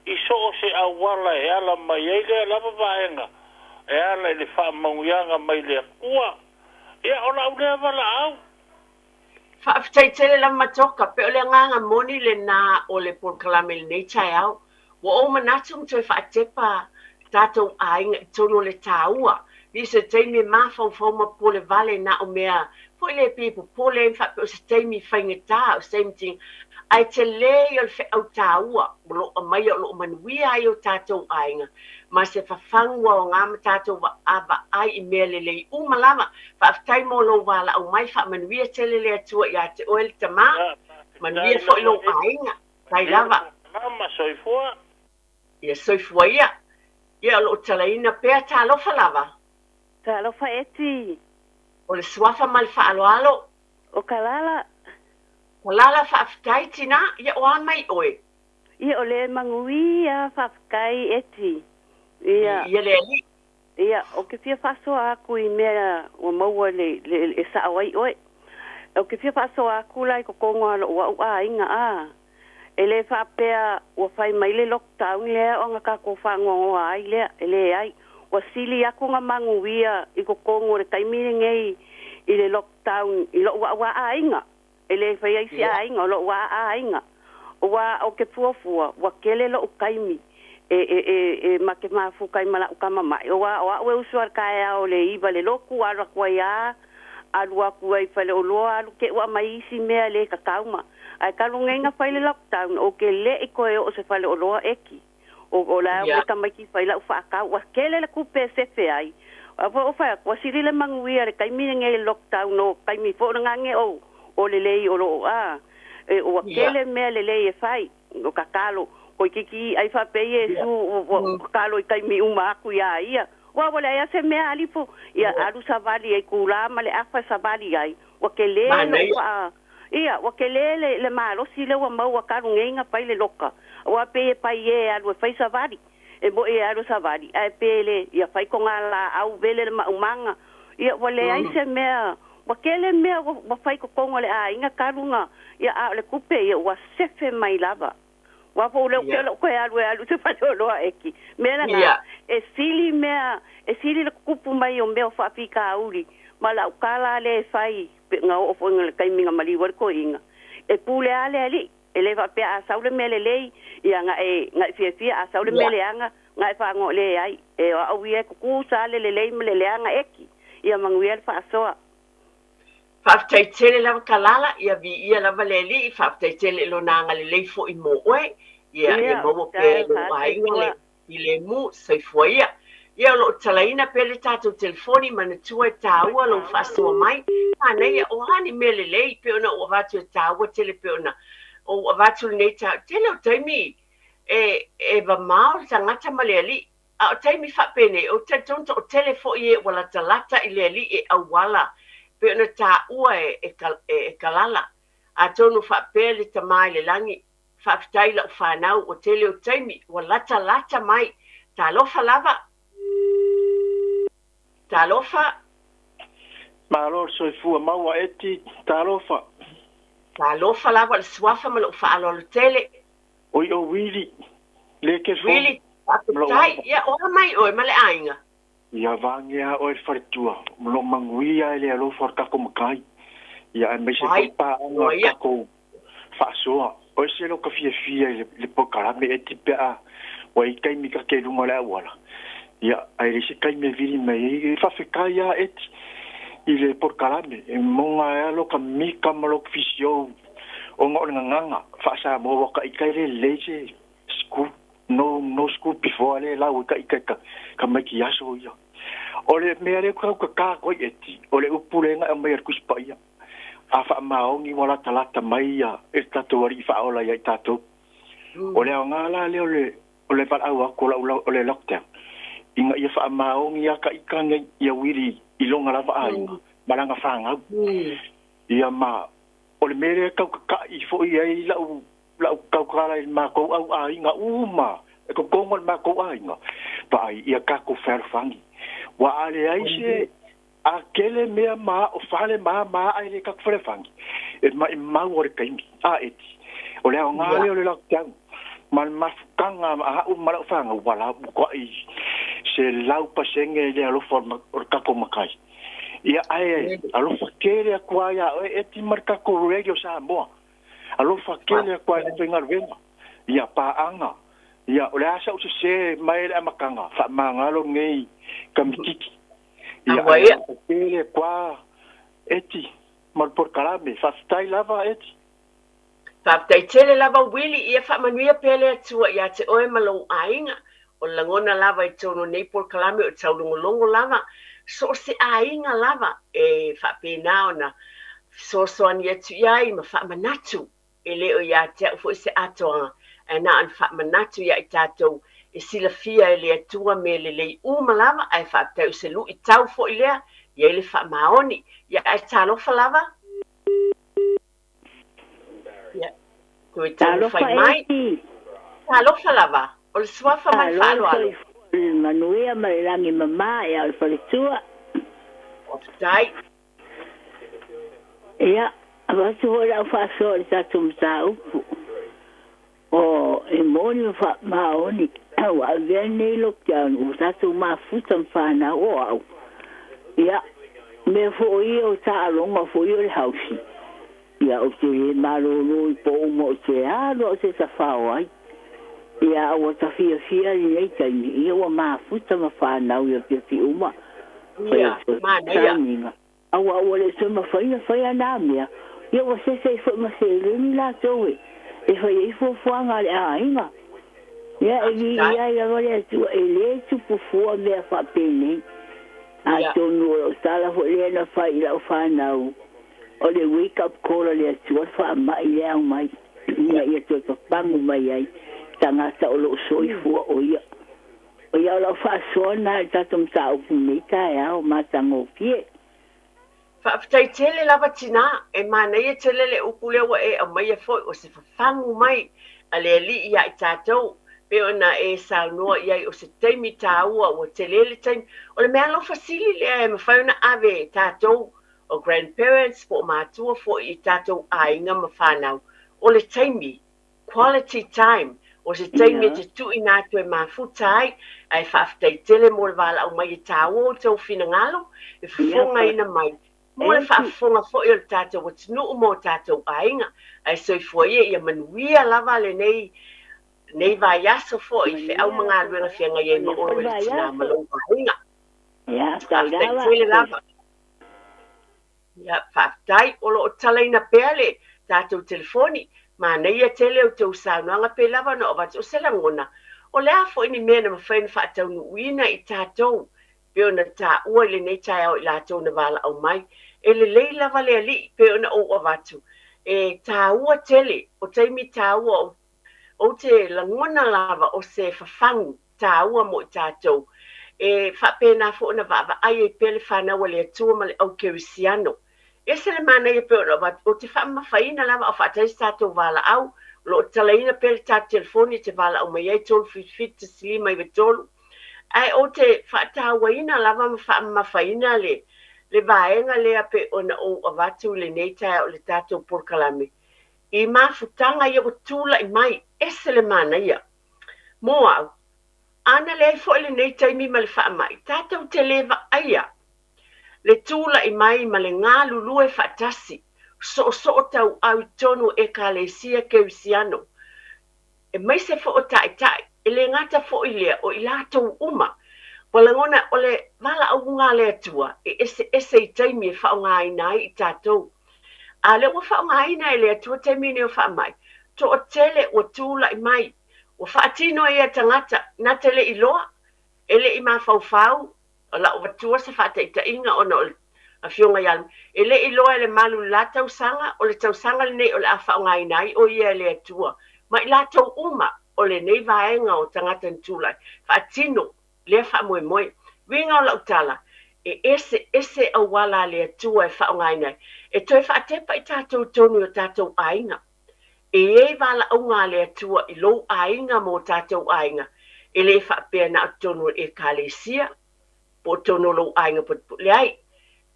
i so o se auala e ala mai ai lea lava vaega e ala i le faamanuiaga mai le Atua. Ia, o lau lea valaau. Faafetai tele lava Matoka, pe o le agaga moni lena o le polokalame i lenei taeao. Ua ou manatu ma toe faatepa tatou aiga i totonu o le taua. I se taimi e mafaufau ma popole vale na o mea foi lea pei e popole ai ma faapea o se taimi faigata, o se taimi tiga, ae tele ia o le feau taua o lo o aumaia o lo o manuia ai o tatou aiga ma se fafagu aoga ma tatou vaavaai i mea lelei uma lava. Faafetai mo lou valaau mai, faamanuia tele le Atua ia te oe le tama, Ia, faafetai manuia foi lava lou e aiga. Tai manuia le lava. polokalama, soifua. Ia soifua ia. Ia o lo o talaina pea talofa lava. Talofa Eti. O le suafa ma le faaaloalo. O Kalala. Kalala faafetai tina, ia o a mai oe? Ia o le manuia faafetai Eti. Ia. Ia le Alii. Ia ou te fia faasoa atu i mea ua maua le le e sao ai oe. Ou te fia faasoa atu la i totonu o lou au aiga a. E le faapea ua fai mai le lockdown lea ona tatou faanoanoa ai lea, e leai. Ua sili atu ona manuia i totonu o le taimi lenei i le lockdown i lou au aiga. E le faia isi aiga, o lou aiga. Ua ou te fuafua, ua tele lou taimi e e e e ma te mafuta ai ma lau tama mai. Aua o au e usu lava i le taeao i le 9 i le lotu, alu atu ai lava, alu atu ai i faleoloa, alu te i ua aumai isi mea le tatau ma. Ae talu nei ona fai le lockdown, ou te le i toe oo i se faleoloa eki. O o la e omai tamaiti fai lau faatau, ua tele le tupe e sefe ai. A foi ou fai atu, ua sili le manuia i le taimi lenei i le lockdown o taimi foi o le gage o o lelei o loo a e ua tele mea lelei e fai. O tatalo, toeitiiti ai faapea Iesu ua tatalo i taimi uma atu ia ia. Ua ua leai lava se mea alifo, ia alu savali ai kula ma le afa e savali ai, ua tele lou faa ia, ua tele le le malosi lea ua maua talu nei ona fai le loka. Aua pei e pai e alu e fai savali, e moi e alu e savali, ae pe le ia fai togalaau vele le maumaga. Ia ua leai se mea, ua tele mea ua ua fai i totonu o le aiga talu ona, ia a o le tupe ia ua sefe mai lava. Aua foi lea ou te le o toe alu e alu i se faleoloa eki. Mea lena, e sili mea, e sili le tutupu mai o mea o faafitauli ma lau tala lea e fai pe na oo foi i le taimi na maliu ai le toeaina, e pule lava le alii. E le faapea a sau le mea lelei, ia na e, na e fiafia, a sau le mea leaga, na e fagoa leai. E o au ia e tutusa lava le lelei ma le leaga eki. Ia manuia le faasoa. Faafetai tele lava Kalala, ia viia lava le Alii, faafetai tele i Lona agalelei foi mo oe, ia ia maua pea e lou aiga le filemu, soifua ia. Ia o lo o talaina pea le tatou telefoni, manatua e taua lou faasoa mai, manaia, o a ni mea lelei pei ona ou avatu e taua tele pei ona ou avatu lenei ta, tele o taimi e e mamao le tagata ma le Alii, A o taimi faapenei, ou te talitonu toatele foi e ua latalata i le Alii e auala pei ona taua e e Kalala. Atonu faapea le Tama i le Lagi, Faafetai i lau fanau, ua tele o taimi ua latalata mai. Talofa lava! Talofa. Malo le soifua maua Eti, talofa. Talofa lava le suafa ma lou faaaloalo tele. Oi o Wili, le ke Wili, faafetai. Ia, oa mai oe ma le aiga. Ia vagia oe le faletua, ma lou manuia e le alofa o le tatou Matai. Ia aemaise foi paaga o le tatou faasoa. O ese lo ka fiafia i le polokalame Eti pe a ua i ai taimi ta te i luga o le auala. Ia, ae leai se taimi e vili mai ai. E faafetai lava Eti i le polokalame, e moga ai lava lo ka mika ma lo ka fisiou ona o le gagana faa-Samoa ua taita e le lelei se school. No, no school before lea e lau ai taita i tamaiti i aso ia. O le mea lea ou te tautatā atu ai Eti, o le upu lea na aumai e le Tusi Paia, a faamaoni ua latalata mai ia e le tatou Alii Faaola ia i tatou. O le aoga la lea o le, o le valaau atu o lau, o le lockdown, ina ia faamaoni lava taita nei ia wili i lona lava aiga ma lana fanau. Ia ma o le mea lea e tautata'i foi ai lau lau tautala i le matou au aiga uma e totonu o le matou aiga, vaai ia tatou fealofani. Ua a leai se a tele mea ma o fale ma ma ae le tatou fealofani, e maimau o le taimi. A Eti, o le aoga lea o le lockdown ma le mafutaga a a'u ma la'u fanau, ua la matua'i 100% le alofa o le tatou matai. Ia ae alofa tele atu lava ia oe Eti ma le tatou Radio Samoa. Alofa tele atu lava i le faigaluega, ia paaga, ia o le a sau sese mai i le amataga, faamagalo lenei kamititi. Ia ae alofa tele atu lava Eti ma le polokalame. Faafetai lava Eti. Faafetai tele lava Willie, ia faamanuia pea le Atua ia te oe ma lou aiga. O le lagona lava i totonu o nei polokalame o taulogologo lava, so o se aiga lava e faapena ona fesoasoani atu i ai ma faamanatu. E le o ia te au foi se atoaga, ae na ona faamanatu ia i tatou e silafia e le Atua mea lelei uma lava, ae faafetai o se luitau foi lea, i ai le faamaoni. Ia ae talofa lava. Ia, toe Talofa taumafai mai. Eti. Talofa lava, o le suafa ma le Malo le faaaloalo. soifua i le manuia ma le lagi mama ia o le faletua. Faafetai. Ia, avatu foi lau faasoa i le tatou mataupu. O e moni ma faamaoni ua avea lenei lockdown ua tatou mafuta ma fanau o au. Ia, mea foi ia o taaloga foi ia o le hausi. Ia, ou te le malolo i po uma ou te alu lava ou te tafao ai. Ia, a ua ta fiafia lenei taimi, ia ua mafuta ma fanau i afiafi uma. Fai Ia, atu ai manaia. sauniga. Aua ua le toe mafai ona fai ana mea, ia ua sese ai foi ma seleni latou e fai ai fuafuaga a le aiga. Ia e Faafetai. viia ai lava le Atua, e le tupu fua mea faapenei. Ia. Atonu o lau tala foi lea na fai i lau fanau, o le wake up call a le Atua le faamai lea aumai, ina ia toe papagu mai ai tagata o lo o soifua o ia. O ia o lau faasoa lena i le tatou mataupu i lenei taeao matagofie. Faafetai tele lava tinā, e manaia tele le upu lea ua e aumaia foi, o se fafagu mai a le Alii ia i tatou, pei ona e saunoa i ai o se taimi taua ua tele le taimi. O le meaalofa sili lea e mafai ona ave e tatou o grandparents po o matua foi i tatou aiga ma fanau, o le taimi, quality time, o se taimi e te tuuina atu e mafuta ai, ae faafetai tele mo le valaau mai e taua outou finagalo e fofogaina mai mo le faafofoga foi o le tatou atunuu ma o tatou aiga. Ae soifua ia, ia manuia lava lenei nei vaiaso foi i feau ma galuega feagai ai ma oe le tinā ma lou aiga. Faafetai tele lava. Ia, faafetai. O lo o talaina pea le tatou telefoni. Manaia tele outou saunoaga pei lava ona avatu o se lagona. O le a foi ni mea na mafai ona faataunuuina i tatou pei ona taua i lenei taeao i latou na valaau mai. E lelei lava le Alii pei ona ou avatu. E taua tele, o taimi taua o Ou te lagona lava o se fafagu taua mo i tatou. E faapena foi ona vaavaai ai pea le fanau a le Atua ma le au kerisiano. E ese le manaia pei ona avatu, ou te faamamafaina lava a o faatasi se tatou valaau, o lo o talaina pea le tatou telefoni e te valaau mai ai, 377 1 5 9 3. Ae ou te faatauaina lava ma faamamafaina le le vaega lea pei ona ou avatu i lenei taeao i le tatou polokalame i mafutaga ia ua tulai mai, ese le manaia. Mo au, ana leai foi lenei taimi ma le faamai, tatou te le vaaia le tulai mai ma le galulue faatasi, soosoo tauau i totonu o Ekalesia Kerisiano, aemaise foi o taitai, e le gata foi i lea, o i latou uma. Ua lagona o le valaauga a le Atua e eseese i taimi e faaaogaina ai i tatou. A lea ua faaaogaina e le Atua taimi nei o faamai, toatele ua tulai mai, ua faatino ai e tagata na te le iloa, e le i mafaufau, O lau avatua se faataitaiga ona o le Afioga ia E le i iloa e le malu i le la tausaga, o le tausaga lenei o le a faaaogaina ai o ia e le Atua ma i latou uma o lenei vaega o tagata na tulai faatino lea faamoemoe. Uiga o lau tala, e eseese auala a le Atua e faaaogaina ai e toe faatepa i tatou i totonu i o tatou aiga. E i ai valaauga a le Atua i lou aiga ma o tatou aiga, e le faapea na o totonu o le Ekalesia, po o totonu o lou aiga potopoto, leai,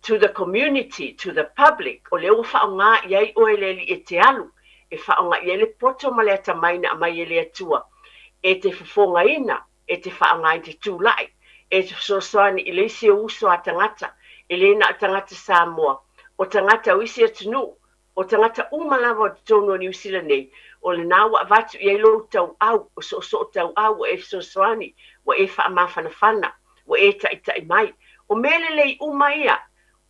to the community, to the public, o lea ua faaaoga i ai oe e le Alii e te alu e faaaoga i ai le poto ma le atamai na aumai e le Atua e te fofogaina, e te faaaoga i te tulai, e te fesoasoani i le isi ou uso a tagata, e le na o tagata Samoa, o tagata o isi atunuu, O tagata uma lava o totonu o Niu Sila nei, o lena ua avatu i ai lou tauau, o soosoo tauau ua e fesoasoani, ua e faamafanafana, ua e taitai mai. O mea lelei uma ia,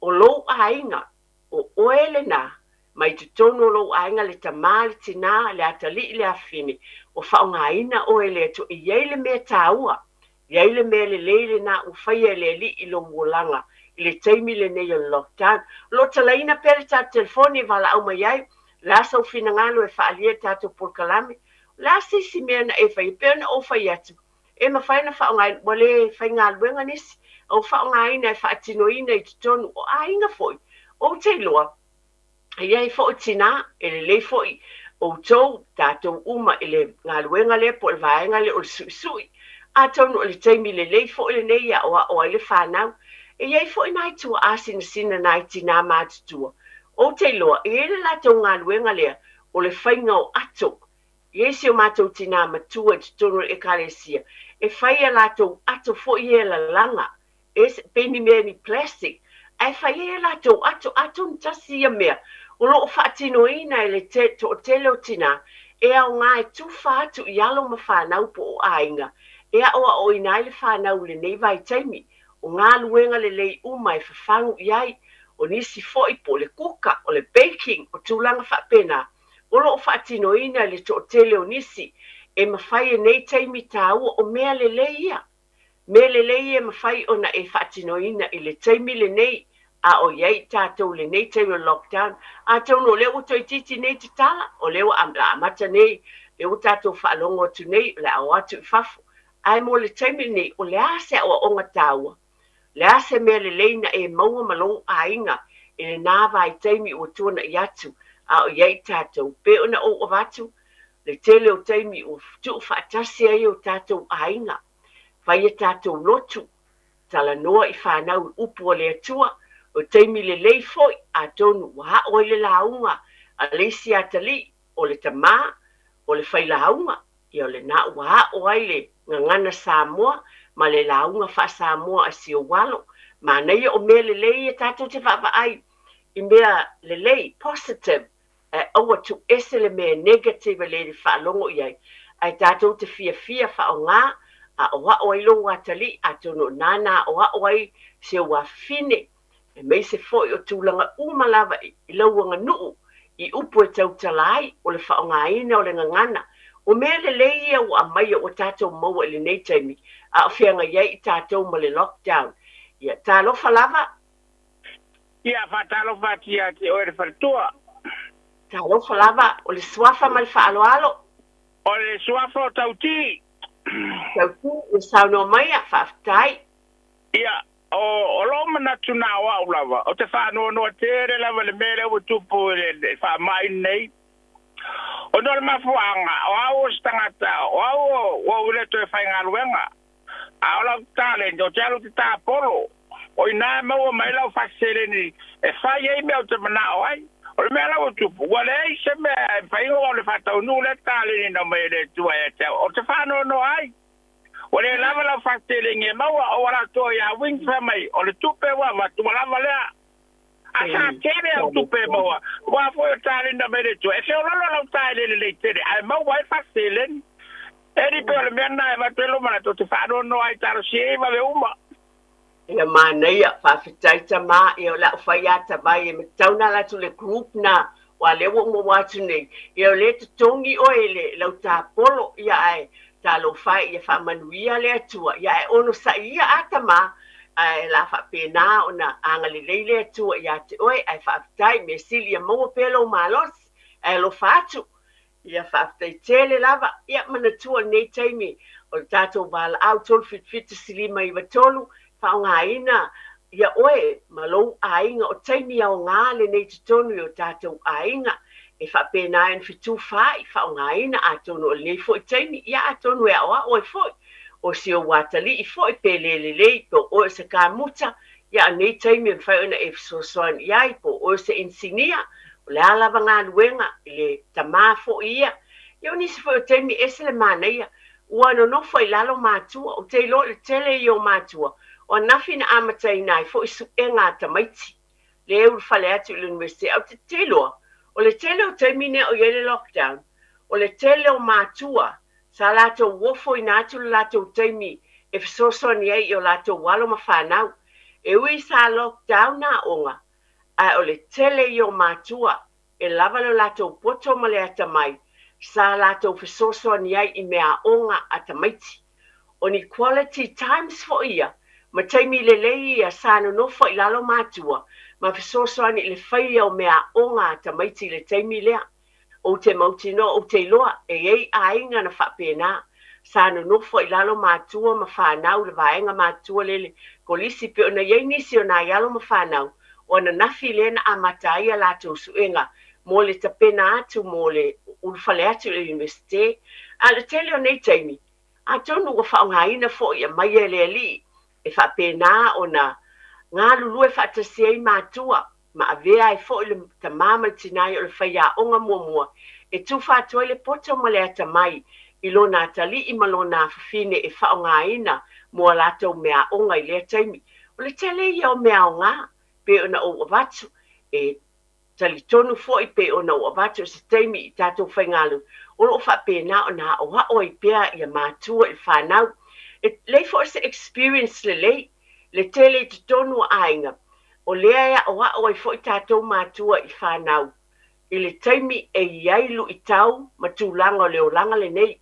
o lou aiga, o oe lena, mai totonu o lou aiga le tama, le tina, le atalii, le afafine, ua faaaogaina oe e le Atua. E i ai le mea taua I ai le mea lelei lena ua faia e le Alii i lou olaga i le taimi lenei o le lockdown. O lo o talaina pea le tatou telefoni e valaau mai ai, o le a sou finagalo e faaalia i le tatou polokalame? O le a se isi mea na e faia? E pei ona ou fai atu, e mafai ona faaaogaina, ua le faigaluega nisi, a ua faaaogaina e faatinoina i totonu o aiga foi. Ou te iloa, E i ai foi tinā, e lelei foi outou, tatou uma i le galuega lea po o le vaega lea o le suisui. Atonu o le taimi lelei foi lenei e aoao ai le fanau. E i ai foi nai tuaa sinasina nai tinā matutua. Ou te iloa, e i ai le latou galuega lea o le faiga o ato. E i ai si o matou tinā matua i totonu o le Ekalesia, e fai a latou ato foi ia e lalaga e pei ni mea ni plastic ae fai ai e latou ato, atonu tasi ia mea o lo o faatinoina e le toatele o tinā e aoga e tufa atu i alo ma fanau po o aiga e aoaoina ai le fanau i lenei vaitaimi o galuega lelei uma e fafagu i ai o nisi foi po o le kuka, o le baking, o tulaga faapena o lo o faatinoina e le toatele o nisi e mafai e nei taimi taua o mea lelei ia. Mea lelei e mafai ona e faatinoina i le taimi lenei a o i ai tatou i lenei taimi o le lockdown. Atonu o lea ua toeitiiti nei tatala, o lea ua amata nei, lea ua tatou faalogo atu nei o le a o atu i fafo. Ae mo le taimi lenei, o le a se aoaoga taua? O le a se mea lelei na e maua ma lou aiga i lena vaitaimi ua tuanai atu a o i ai tatou? Pei ona ou avatu le tele o taimi ua tuufaatasi ai o tatou aiga. Fai a tatou lotu, talanoa i fanau i upu a le Atua, o taimi lelei foi, atonu ua ao ai le lauga a le isi atalii, o le tama, o le failauga, ia o lena ua ao ai le gagana Samoa ma le lauga faa-Samoa a si ou alo. Manaia o mea lelei ia tatou te vaavaai i mea lelei, positive, Ae aua tuuese le mea negative e le faalogo i ai, ae tatou te fiafia faaaoga aoao ai lou atalii, atonu o nana aoao ai si ou afafine, aemaise foi o tulaga uma lava i lau aganuu i upu e tautala ai, o le faaaogaina o le gagana. O mea lelei ia ua aumaia ua tatou maua i lenei taimi a o feagai ai i tatou ma le lockdown. Ia, talofa lava. Ia, faatalofa atu ia te oe le faletua. Talofa lava, o le suafa ma le faaaloalo. O le suafa o Tauti. Tauti, ua saunoa maia, faafetai. Ia, o, o lou manatu na o au lava, o te faanoanoa tele lava i le mea lea ua tupu i le, le faamai lenei. Ona o le mafuaaga, o au o se tagata, o au ua ou le toe faigaluega. A o lau taleni, ou te alu ou te tapolo. O i ina e maua mai ai lau faaseleni e fai ai mea ou te manao ai. O le mea la ua tupu, ua leai se mea e mafai ona ou le faataunuu lea taleni na aumai e le Atua ia te au, ou te faanoanoa ai. Ua le lava lau faaseleni e maua, ou ala atoa ia Wing fai mai, o le tupe ua avatu ua lava lea. A sa tele au tupe e maua, aua foi o taleni na aumai e le Atua, e feololo lau taele lelei tele, ae maua ai faaseleni. Eli pei o le mea lena e avatu ai lou manatu, ou te faanoanoa ai, talosia ia vave uma. Ia manaia, faafetai tama, ia o le a ou fai ata vai e matau na ala atu le group na, ua lea ua ou maua atu nei, ia o lea e totogi oe i le lau tapolo, ia ae talofa e ia faamanuia le Atua, ia ae onosai ia a tama, ae la faapena ona agalelei le Atua ia te oe, ae faafetai, mea sili ia maua pea lou malosi, ae alofa atu. Ia faafetai tele lava. Ia manatua lenei taimi o le tatou valaau 377 593 faaaogaina ia oe ma lou aiga o taimi aoga lenei totonu i o tatou aiga e faapena ai ona fetufaai faaaogaina atonu o lenei foi taimi ia atonu e aoao ai foi o si ou atalii foi pe le lelei po o oe o se kamuta ia o nei taimi e mafai ona e fesoasoani i ai po o oe o se inisinia o le a lava galuega i le tamā foi ia. Ia o nisi foi o taimi e ese le manaia, ua nonofo i lalo matua, ou te iloa o le tele ia o matua, o anafi na amataina ai foi suega a tamaiti, lea e ulufale atu i le Universite. Ae ou te iloa, o le tele o taimi nea o i ai le lockdown, o le tele o matua sa latou ofoina atu le latou taimi e fesoasoani ai i o latou alo ma fanau. E ui sa lockdown aoga, ae o le tele ia o matua e lava lo latou poto ma le atamai sa latou fesoasoani ai i meaaoga a tamaiti. O ni quality times foi ia ma taimi lelei ia sa nonofo i lalo matua ma fesoasoani i le faia o meaaoga a tamaiti i le taimi lea. Ou te mautinoa, ou te iloa, e i ai aiga na faapena. Sa nonofo i lalo matua ma fanau le vaega matua lele kolisi pei ona i ai nisi o nai alo ma fanau o ananafi lea na amata ai a latou suega mo le tapena atu mo le ulufale atu i le Iunivesite. A o le tele o nei taimi, atonu ua faaaogaina foi aumai e le Alii e faapena ona galulue faatasi ai matua ma avea ai foi le tamā ma le tinā o le faiaoga muamua e tufa atu ai le poto ma le atamai i lona atalii ma lona afafine e faaaogaina mo a latou meaaoga i lea taimi. O le tele ia o meaaoga pei ona ou avatu e talitonu foi pei ona ou avatu i se taimi i tatou faigaluega, o lo o faapena ona aoao ai pea ia matua i le fanau. E lelei foi se experience lelei le tele i totonu o aiga, o lea e aoao ai foi tatou matua i fanau i le taimi e i ai luitau ma tulaga o le olaga lenei.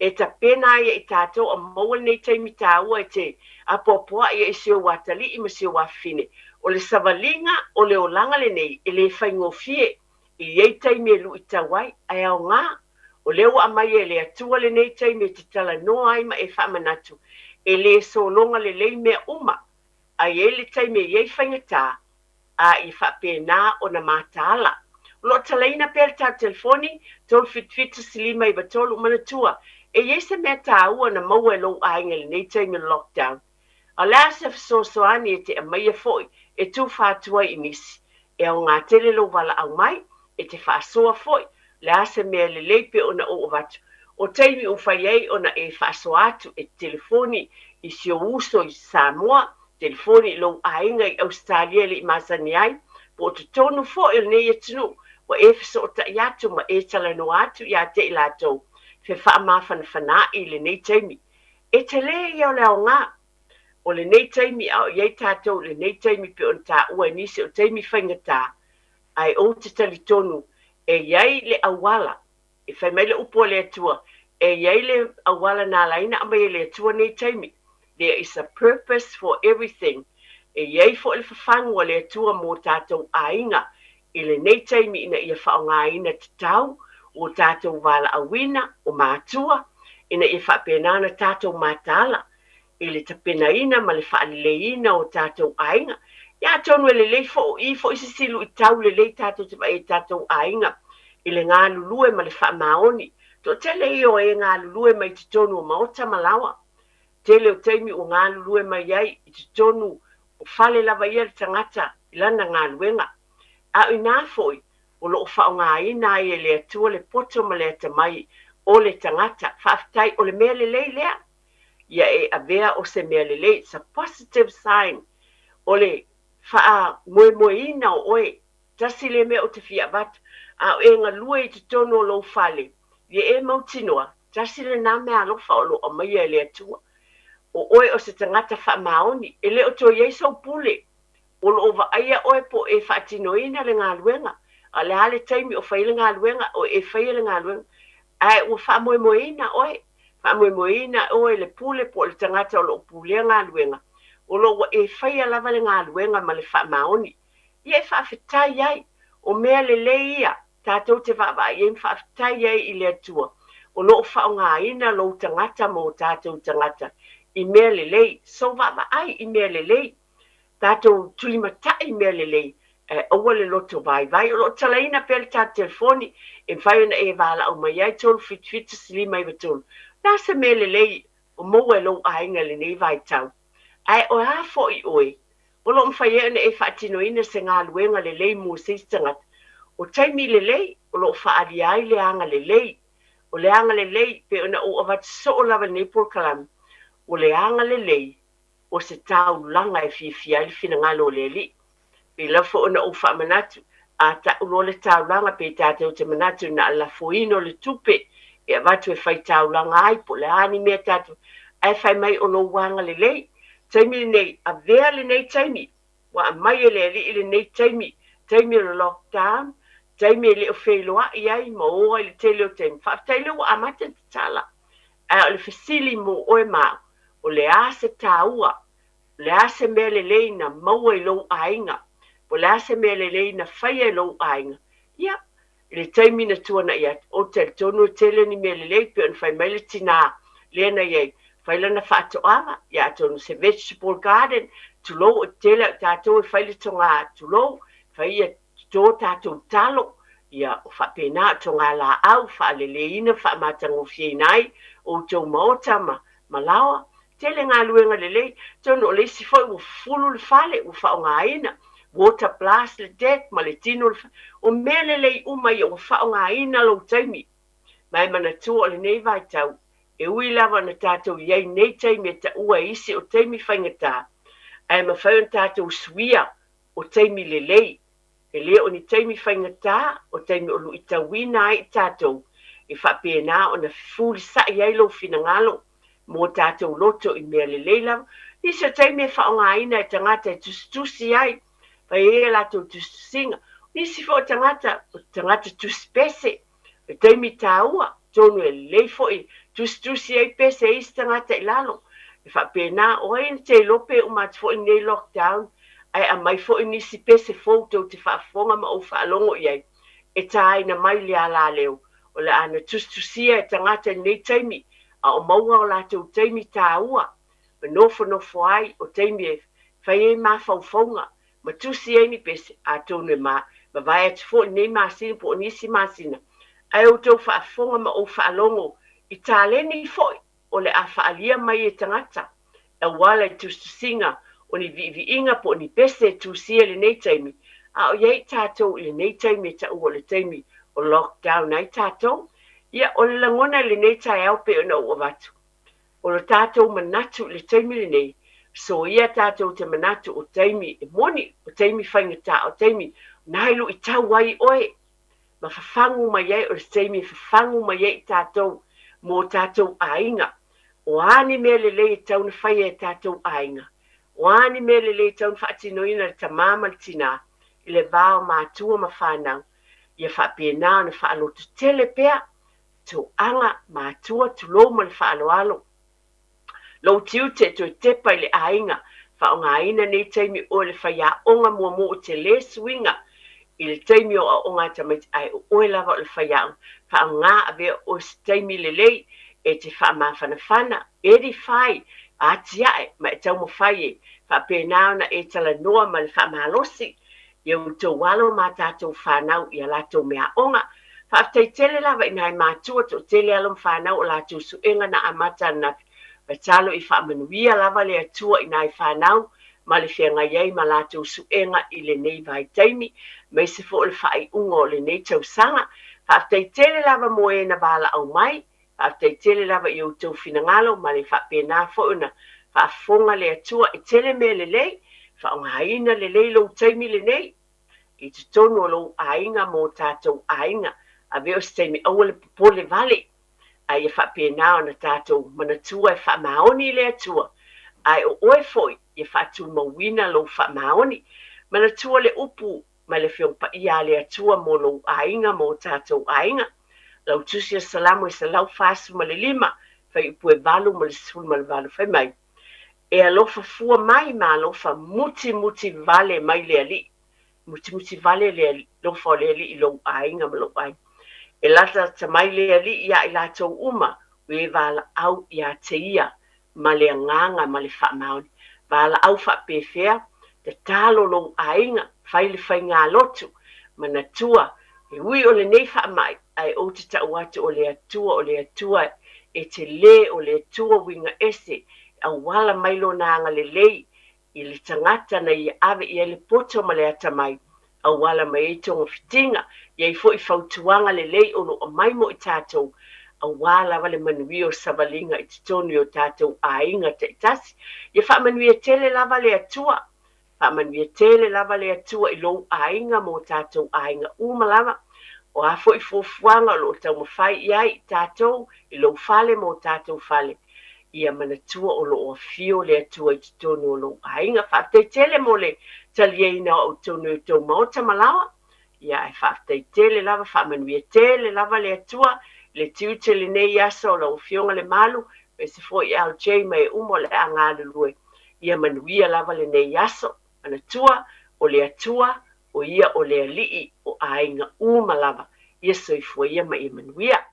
E tapena ai e i tatou a maua lenei taimi taua e te apoapoai ai i si ou atalii ma si ou afafine. O le savaliga o le olaga lenei e le faigofie, e i ai taimi e luitau ai, ae aoga. O lea ua aumai e le Atua lenei taimi e te talanoa ai ma e faamanatu, e le sologa lelei mea uma, a i ai le taimi e i ai faigata, a ia faapena ona mataala. O lo o talaina pea le tatou telefoni, 377 593, manatua, e i ai se mea taua na maua e lou aiga i lenei taimi o le lockdown. A o le a se fesoasoani e te aumaia foi e tufa atu ai i nisi? E aoga tele lou valaau mai, e te faasoa foi, le a se mea lelei pei ona ou avatu, o taimi ua fai ai ona e faasoa atu e te telefoni i si ou uso i Samoa, telefoni i lou aiga i Ausetalia e le i masani ai, po o totonu foi o lenei atunuu, ua e fesootai atu ma e talanoa atu ia te i latou, fe faamafanafanaai i lenei taimi. E tele ia o le aoga o lenei taimi a o i ai tatou i lenei taimi pei ona taua e nisi o taimi faigata, ae ou te talitonu e i ai le auala, e fai mai le upu a le Atua, e i ai le auala na ala ai ona aumai e le Atua nei taimi, there is a purpose for everything, e i ai foi le fafagu a le Atua mō tātou aiga i lenei taimi ina ia faaaogaina tatau ō tātou valaauina o matua ina ia faapena ona tātou mataala i le tapenaina ma le faaleleiina o tātou aiga. Ia atonu e lelei foʻi foi se isi luitau lelei tātou te vaai i tātou aiga i le galulue ma le faamaoni. Toatele ia o e galulue mai totonu o maota ma laoa. Tele o taimi ua galulue mai ai i totonu o fale lava ia le tagata i lana galuega. A o inā foi o lo o faaaogaina ai e le Atua le poto ma le atamai o le tagata. Faafetai, o le mea lelei lea. Ia e avea o se mea lelei, it's a positive sign, o le faamoemoeina o oe. Tasi lea mea ou te fia avatu, a o e galue i totonu o lou fale, ia e mautinoa, tasi lena meaalofa o lo o aumaia e le Atua. O oe o se tagata faamaoni, e le o toe i ai sou pule. O lo o vaaia oe po o e faatinoina le galuega, a o le a le taimi o fai ai le galuega, o e faia le galuega, ae ua faamoemoeina oe, faamoemoeina oe e le pule po o le tagata o lo o pulea galuega, o lo o ua e faia lava le galuega ma le faamaoni. Ia e faafetai ai, o mea lelei ia tatou te vaavaai i ai ma faafetai ai i le Atua o lo o faaaogaina lou tagata ma o tatou tagata i mea lelei. So vaavaai i mea lelei, tatou tulimatai i mea lelei, ae aua le loto vaivai. O lo o talaina pea le tatou telefoni e mafai ona e valaau mai ai, 377 1593. O le a se mea lelei o maua e lou aiga i lenei vaitau? Ae o a foi oe, O lo o mafai ai ona e faatinoina se galuega lelei mo se isi tagata. O taimi lelei o lo o faaalia ai le agalelei. O le agalelei, pei ona ou avatu soo lava i lenei polokalame, o le agalelei o se taulaga e fiafia ai le finagalo o le Alii. Pei lava foi ona ou faamanatu, a tau loa le taulaga, pei tatou te manatu na o le lafoina o le tupe e avatu e fai taulaga ai, po o le a ni mea tatou, ae fai mai o lou agalelei. Taimi lenei, avea lenei taimi, ua aumai e le Alii lenei taimi, taimi o le lockdown, taimi e le o feiloai ai ma o ai le tele o taimi. Faafetai lea ua amata ona tatala. Ae o le fesili mo oe ma au, o le a se taua, o le a se mea lelei na maua i lou aiga, po o le a se mea lelei na faia e lou aiga? Ia, i le taimi na tuanai atu, ou te talitonu e tele ni mea lelei, pei ona fai mai le tinā lea na i ai, fai lana faatoaga, ia atonu se vegetable garden, tulou, o le tele o tatou e fai le togā, tulou, fai ia toto tatou talo, ia o faapena o togā laau, faaleleina, faamatagofieina ai outou maota ma ma laoa. Tele galuega lelei, atonu o le isi foi ua fufulu le fale, ua faaaogaina, water blast le deck ma le tino le fale. O mea lelei uma ia ua faaaogaina lou taimi. Ma e manatua o lenei vaitau, e ui lava ona tatou i ai nei taimi e taua e isi o taimi faigata, ae mafai ona tatou suia o taimi lelei. E le o ni taimi faigata, o taimi o luitauina ai i tatou, e faapena ona fefulisai ai lou finagalo mō tātou loto i mea lelei lava. Nisi o taimi e faaaogaina e tagata e tusitusi ai, fai ai a latou tusitusiga. Nisi foi o tagata, o tagata tusipese, o taimi tāua, atonu e lelei foi tusitusi ai pese e isi tagata i lalo. E faapena, o ai na te iloa pe uma atu foi lenei lockdown, ae aumai foi nisi pese fou tou te faafofoga ma ou faalogo i ai, e tāina mai le alaleo o le a na tusitusia e tagata i lenei taimi, a o maua o latou taimi tāua ma nofonofo ai, o taimi e fai ai mafaufauga ma tusi ai ni pese, atonu e mavae atu foi lenei masina po o nisi masina, ae outou faafofoga ma ou faalogo i taleni foi o le a faaalia mai e tagata e auala i tusitusiga o ni viiviiga po o ni pese e tusia i lenei taimi, a o i ai tatou i lenei taimi e taua o le taimi o lockdown ai tatou. Ia, o le lagona i lenei taeao pei ona ou avatu, o lo tatou manatu i le taimi lenei, soia tatou te manatu o taimi e moni, o taimi faigata, o taimi na e luitau ai oe ma fafagu mai ai, o le taimi e fafagu mai ai i tatou mō tatou aiga. O a ni mea lelei e tatau ona faia e tatou aiga? O a ni mea lelei e tatau ona faatinoina e le tamā ma le tinā i le va o matua ma fanau? Ia faapena ona faalototele pea toaga, matua, tulou ma le faaaloalo. Lou tiute e toe tepa i le aiga, faaaogaina nei taimi oe le faiaoga muamua o te lē suiga i le taimi o aoga a tamaiti ae o oe lava o le faiaoga, faaaoga avea oe se taimi lelei e te faamafanafana, edify, atiae ma e taumafai e faapena ona e talanoa ma le faamalosi i outou alo ma a tatou fanau i a latou meaaoga. Faafetai tele lava i nai matua toatele alo ma fanau o latou suega na amata ananafi. Tatalo i faamanuia lava le Atua i nai fanau ma le feagai ai ma latou suega i lenei vaitaimi, aemaise foi o le faaiuga o lenei tausaga. Faafetai tele lava mo e na valaau mai, faafetai tele lava i outou finagalo ma le faapena foi ona faafofoga le Atua. E tele mea lelei, faaaogaina lelei lou taimi lenei i totonu o lou aiga ma o tatou aiga. Avea o se taimi aua le popole vale, a ia faapena ona tatou manatua e faamaoni i le Atua, ae o oe foi ia faatumauina lou faamaoni. Manatua le upu mai le Afioga Paia a le Atua mo lou aiga ma o tatou aiga. Lau Tusi o Salamo e 145, fuaiupu e 8 ma le 18, fai mai, E alofa fua mai ma alofa mutimuti vale mai le Alii. Mutimuti vale le alofa o le Alii i lou aiga ma lou aiga. E latalata mai le Alii iā i latou uma o e valaau iā te ia ma le agaga ma le faamaoni. Valaau faapefea, tatalo lou aiga, fai le faigalotu, manatua, e ui o lenei faamai, ae ou te tau atu o le Atua, o le Atua e tele, o le Atua uiga ese, e auala mai Lona agalelei i le tagata na ia ave i ai le poto ma le atamai, auala mai ai togafitiga, i ai foi fautuaga lelei o lo o aumai mo i tatou, aua lava le manuia o savaliga i totonu i o tatou aiga taitasi. Ia faamanuia tele lava le Atua, faamanuia tele lava le Atua i lou aiga ma o tatou aiga uma lava. O a foi fuafuaga o lo o taumafai i ai i tatou i lou fale ma o tatou fale, ia manatua o lo o afio le Atua i totonu o lou aiga. Faafetai tele mo le taliaina o au totonu i outou maota ma laoa. Ia ae faafetai tele lava, faamanuia tele lava le Atua i le tiute lenei aso o lau Afioga Lemalu, aemaise foi LJ ma e uma o le a galulue. Ia manuia lava lenei aso. Manatua, o le Atua, o Ia o le Alii o aiga uma lava. Ia soifua ia ma ia manuia.